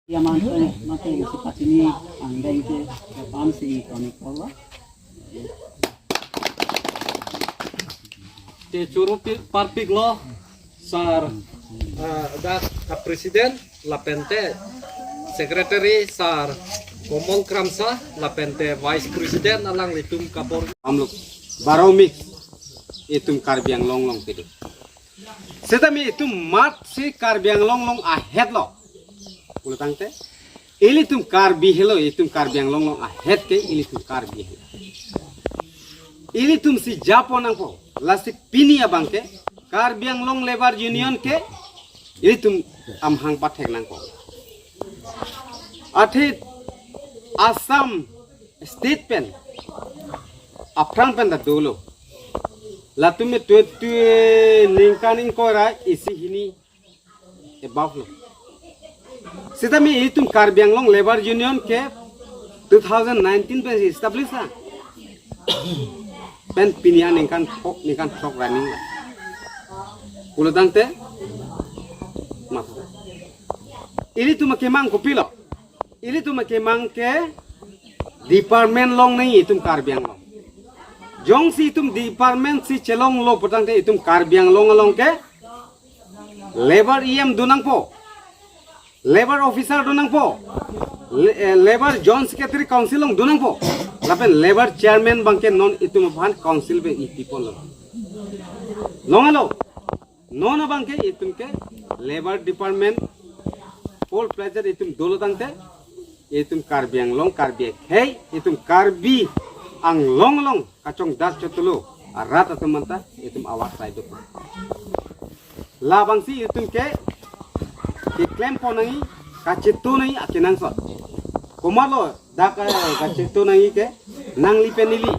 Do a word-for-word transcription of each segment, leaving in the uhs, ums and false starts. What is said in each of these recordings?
Ya, mate, mate, si patini angdeng ke, ya, pam si ikonik kolwa. Te choro pi-, parpiklo, sir, eh, dak ka president, lapente secretary, sir Komol Kramsa, lapente vice president, alanglitum kabor. Amluk, baro mix, itum Karbi Anglong along kedo. Setame itum mat si Karbi Anglong along ahet lo. Pulotangte, ilitum Karbi helo, itum Karbi Anglong along ahet ke ilitum Karbi helo. Ilitum si japo nangpo, lasi pini abang ke Karbi Anglong Labour Union ke ilitum amhang pathek nangpo. Athe Assam state pen, aphrang pen ta dolo. Latum me tue tue ningkan ingkoi ra isi hini above lo. Setame itum Karbi Anglong Labour Union ke two thousand nineteen pen establish la. Pen pini aningkan throk, ningkan throk running la. Pulotangte, matha. Ilitum akemang kopilo. Ilitum akemang ke department along nangji itum Karbi Anglong. Jongsi itum department si chelonglo pulotangte itum Karbi Anglong along ke labour E M do nangpo. Labour officer do nangpo. Le-, eh, labour joint secretary council along do nangpo. Lapen labour chairman abang ke non itum aphan council pen ipi ponlo. Longlo. Non abang ke itum ke labour department full fledged itum dolo tangte itum Karbi Anglong, Karbi akhei, itum Karbi Anglong along kachongdat chotolo arat atum anta itum awas sai do. Labangsi itum ke keklem pon nangji, kachetu nangji akenangsot. Komatlo dak, eh, kachetu nangji ke nangli pen neli.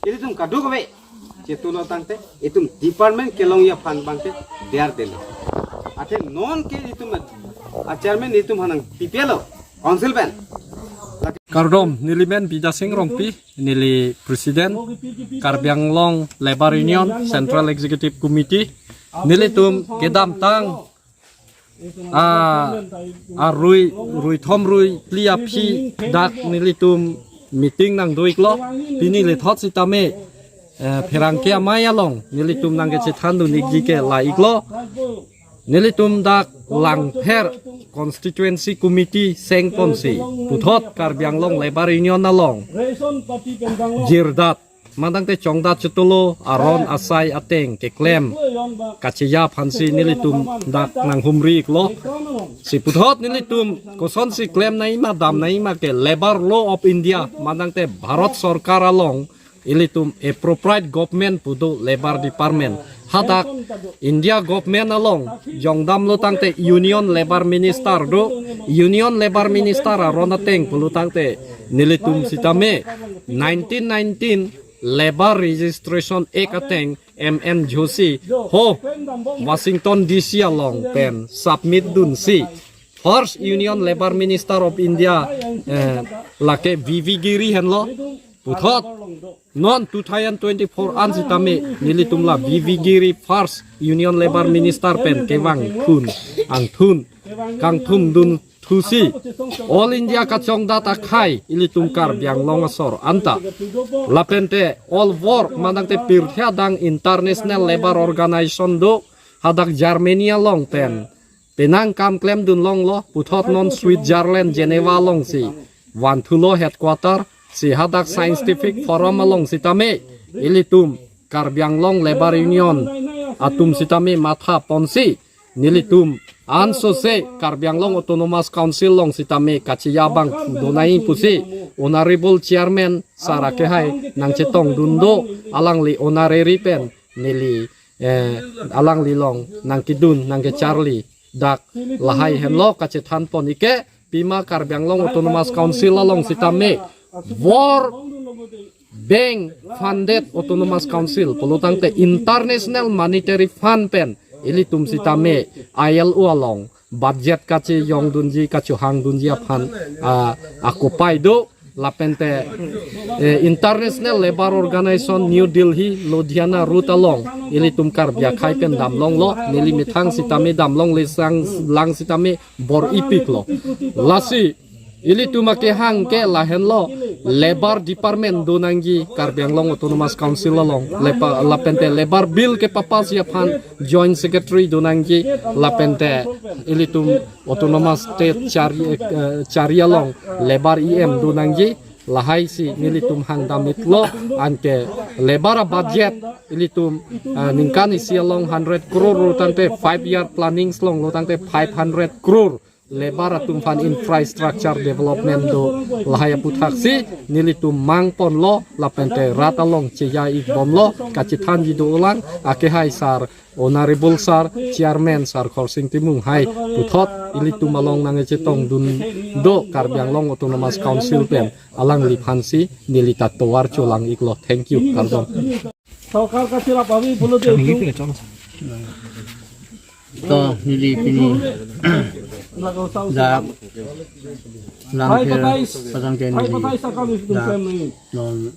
Ilitum kadokave chetu lo tangte itum department kelongji aphan abang ke diar delo. Athe non ke itum a chairman itum hanang pipelo council pen. Kardom, neli men Bidya Sing Rongpi, neli president Karbi Anglong Labour Union Central Executive Committee. Nelitum kedamtang a, arui, rui thom rui phli aphi dak nelitum meeting nangdo-iklo. Pini lethot sitame, eh, pherangke amei along nelitum nangkechethan dun-ikji ke la-iklo. Nelitum dak Langpher Constituency Committee seng ponsi puthot Karbi Anglong Labour Union along jirdat, mantangte chongdat chotolo aron asai ateng keklem kacheja aphansi nelitum dak nanghumri-iklo. Si puthot nelitum kosonsi klem nangji ma dam nangji ma ke Labour Law of India, mantangte Bharat Sorkar along ilitum appropriate government pu do Labour Department. Hadak India government along jongdamlo tangte Union Labour Minister do, Union Labour Minister aron ateng pulo tangte nelitum sitame nineteen nineteen Labour Registration Act ateng M N Joshi ho Washington D C along pen submit dunsi first Union Labour Minister of India, eh, lake V V Giri henlo. Puthot non two thousand twenty-four an sitame nelitum la V V Giri first Union Labour Minister pen kevang thun, angthun kangthum dun thusi All India kachongdat akhai ilitum Karbi Anglong asor anta, lapente all work mantangte pirthe adang International Labour Organization do, hadak Germany along pen penang kam klemdun longlo. Puthot non Switzerland Geneva alongsi vanthulo headquarter. Si hadak Scientific Forum along sitame ilitum Karbi Anglong Labour Union atum sitame matha ponsi nelitum ansose Karbi Anglong Autonomous Council along sitame kacheja abang do nangji pusi Honorable Chairman sir akehai nangchetongdun do, alangli honorary pen neli, eh, alangli along nangkedun nangkecharli dak lahai henlo kachethan pon-ik ke. Pima Karbi Anglong Autonomous Council along sitame World Bank Funded Autonomous Council pulo tangte International Monetary Fund pen ilitum sitame I L O along budget kachejongdunji, kachohangdunji aphan, ah, akopai do. lapente eh, International Labour Organization New Delhi Ludhiana route along ilitum Karbi akhei pen damlonglo, neli methang sitame damlongle, sang lang sitame bor-ipiklo. Lasi ilitum akehang ke lahenlo, Labour Department do nangji Karbi Anglong Autonomous Council along, lepa, lapente Labour Bill kepapass aphan Joint Secretary do nangji, lapente ilitum Autonomous State chari, eh, chari along Labour E M do nangji, lahai si nelitum hang damitlo. Anke Labour budget ilitum, eh, ningkan isi along hundred crore lo tangte five year planning along lo tangte five hundred crore Labour atum aphan infrastructure development do, lahai aputhaksi nelitum mangponlo, lapente rat along cheja-ikbomlo, kachethanji dolang, akehai sar, Honorable sar, Chairman sar Khorsing Timung hai puthot ilitum along nangkachetongdun do Karbi Anglong Autonomous Council pen, alangliphansi neli ta tovar cholang-iklo. Thank you, kardom. To neli pini dak Langpher Pajang ke neli dak non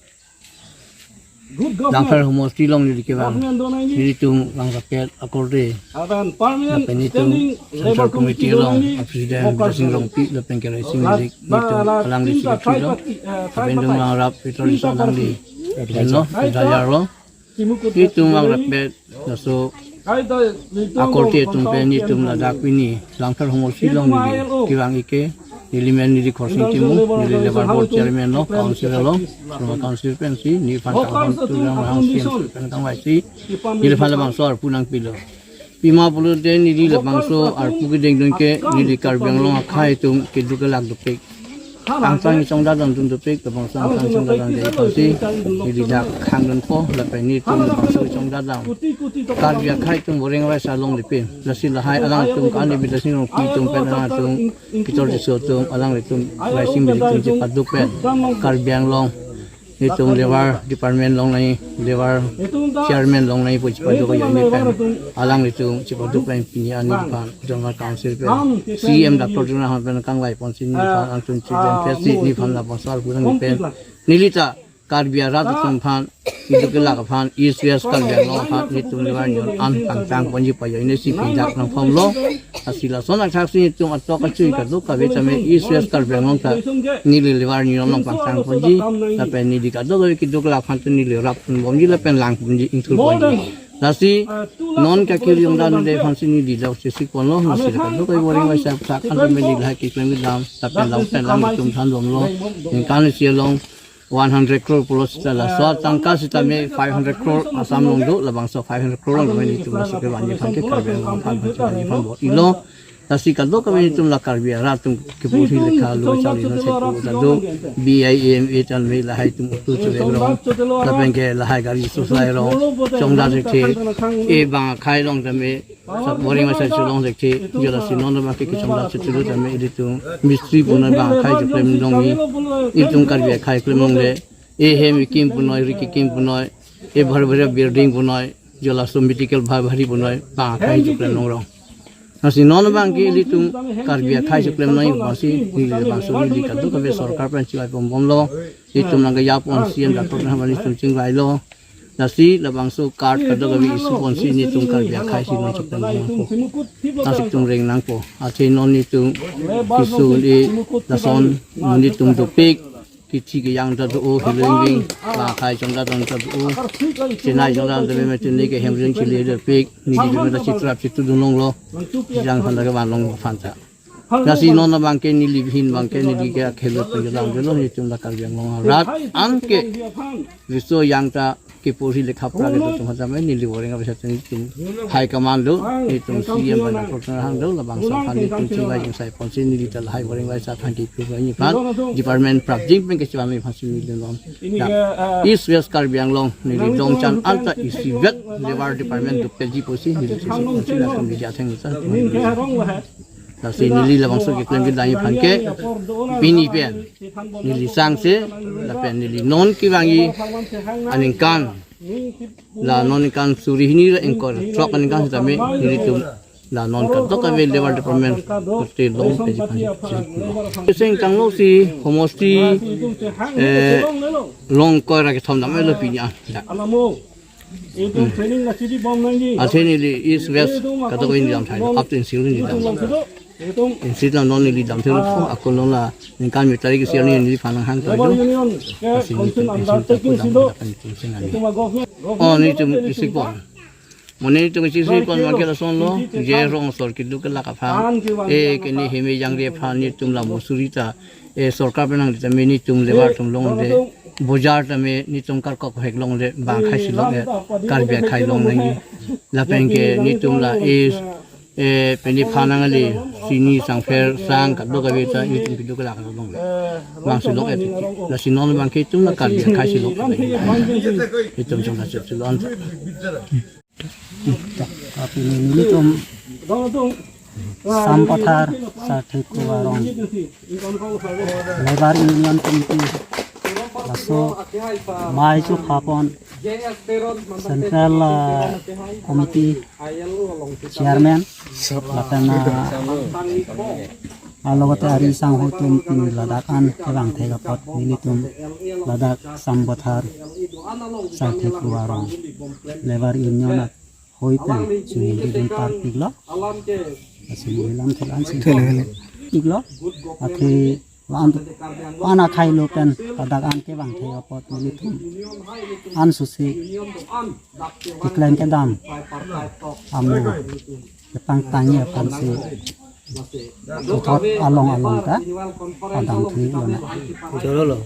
Langpher homosti along neli kevang, nelitum vang raket akorte lapen nelitum Central Committee along a President Bidyasing Rongpi lapen Keraising Milik, nelitum alangli secretary lo, lapen nelitum vang rap Peter Ison alangli, lapen lo Dayar lo, nelitum vang raket, laso akorte atum pen nelitum ladak pini Langpher homosti along neli kevang-ik ke, neli men neli Khorsing Timung, neli Labour Board Chairman lo, Council lo, former Council pensi, neliphan kanghon tulang hang C M pen kangvaisi, neliphan labangso arpu nangpilo. Pima pulote neli labangso arpu kedengdun ke, neli Karbi Anglong akhei atum keduk kelak dopik, kangsam chongdadam dun dopik, labangso kangsam chongdadam dei aphansi neli dak khangdunpo, lapen nelitum labangso chongdadam Karbi akhei atum voreng vaisa longle pen, lasi lahai alangtum kani Bidyasing Rongpi atum pen alangtum, Peter Tisso atum, alanglitum, Keraising Milik atum chepaduk pen, Karbi Anglong nelitum Labour Department along nai, Labour Chairman along nai pu chepaduk ajoine pen, alanglitum chepaduk pen pini an neliphan Autonomous Council pen, C M Doctor Tuliram Ronghang pen kangvaiponsi neliphan alangtum children pensi neliphan labangso arpu nangpi pen, neli ta Karbi arat atum aphan, keduk kelak aphan, East West Karbi Anglong aphan, nelitum Labour Union an pangtangponji pu ajoinesi pini dak nangphonglo. Lasi lason athaksi nelitum atok kachui kadokave tame East West Karbi Anglong ta neli Labour Union along pangtangponji, lapen neli kadokave keduk kelak aphan ta neli rapponbomji lapen langponji, ingthurponji. Lasi non kekirjong dan de aphansi neli dak chesiponlo, lasi kadokave voreng vaisa sak an tame neli lahai keklem kedam, lapen lam pen alanglitum thanbomlo, ningkan isi along one hundred crore pulo seta laso atangka sitame five hundred crore Assam along do, labangso five hundred crore along nelitum laso kevanji aphan ke Karbi Anglong aphan vanji aphan bor-ilo. Lasi kadokave nelitum la Karbi arat atum keporhi lekha lo chali no setu ta do, B I M A tan me lahai atum auto chole rong, lapen ke lahai gari suslai rong, chongda thekthe, e bang akhei along tame sak voreng vaisa cholong thekthe, jo lasi non abang ke kechongda chetulu tame ilitum mistri punoi bang akhei choklem longji, ilitum Karbi akhei klem longle, e hem ekim punoi, rik ekim punoi, e bhari bhari building punoi, jo laso medical bhari bhari punoi, bang akhei choklem longrong. Lasi non abang ke ilitum Karbi akhei choklem noi bangsi, neli labangso neli kadokave sorkar pen chivaiponbomlo, ilitum nangkejapon C M Doctor Tuliram Ronghang pen ilitum chingvailo. Lasi labangso card kadokave issue ponsi nelitum Karbi akhei si non choklem nangpo. Lasi itum reng nangpo. Athe non nelitum kisu di lason nelitum dopik, kithi kejang ta do, healing wing, bang akhei chongda don ta do, Chennai chongda don ta me Chennai ke hem ring chili dopik, neli dome ta chitrap chitudun longlo, jang aphan ta kevan long aphan ta. Lasi non abang ke neli ahin abang ke neli ke akhelo pen kedam delo, nelitum la Karbi Anglong arat an ke riso yang ta keporhi lekha pura kedo atum aphan tame neli voreng vaisa ta nelitum high command do, nelitum C M pen Doctor Tuliram Ronghang do, labangso aphan nelitum chingvai chingsai ponsi neli ta lahai voreng vaisa aphan ke pu neli aphan department prapjin pen kechivan neli aphansi neli non. Ya, East West Karbi Anglong neli dongchan anta isivet Labour Department dopikji pusi neli chingvai ponsi latum media athengno ta Lasi neli labangso keklem kedam aphan ke pini pen neli sangse lapen neli non kevangji aningkan, la non aningkan suri hini ra ingkoi ra throk aningkan sitame nelitum La non kadokave labour department kote long pe jipan. Sing tanglo si homosti, eh, long koi ra kethom dam elo pini an. Athe neli East West kadokave neli dam thailo, up to Insi neli dam. Insi la non neli dam thelo, ako long la ningkan mitari ke siani neliphan nanghang to. Asi nelitum Insi ta ko dam ta kan Insi nani. Oh, nelitum isi ko. Mo nelitum isi si ko ma ke lason lo, je rong asor kedo kelak aphan. E kene heme jangre aphan nelitum la mosuri ta, e sorkar penang tame nelitum labour atum longde, bojar tame nelitum karkok hek longde, bang khai si long e, Karbi akhai long nangji. Lapen ke nelitum la e, e pini phanang ali, sini sangpher sang kadokave ta nelitum kedo kelak long le. Bang si long e, lasi non bang ke itum la Karbi akhai si long e. Itum chong la chep si long. Tapi nelitum Sampathar Sarthe Kro Arong Labour Union Committee, laso mai chukhapon Central, ah, Committee Chairman, lapen, ah, alogote ari sangho atum pini ladak an kevang thek apot nelitum ladak Sampathar Sarthe Kro Arong Labour Union ahoi pen chini didun parpik lo. Asi neli lam thek an si. Thek lo, thek lo. Pik lo. Athe la-an, la-an akhai lo pen ladak an kevang thek apot nelitum an susi keklem kedam amo kepangtangji aphan si puthot along along ta padam thu lonang. Cholo lo.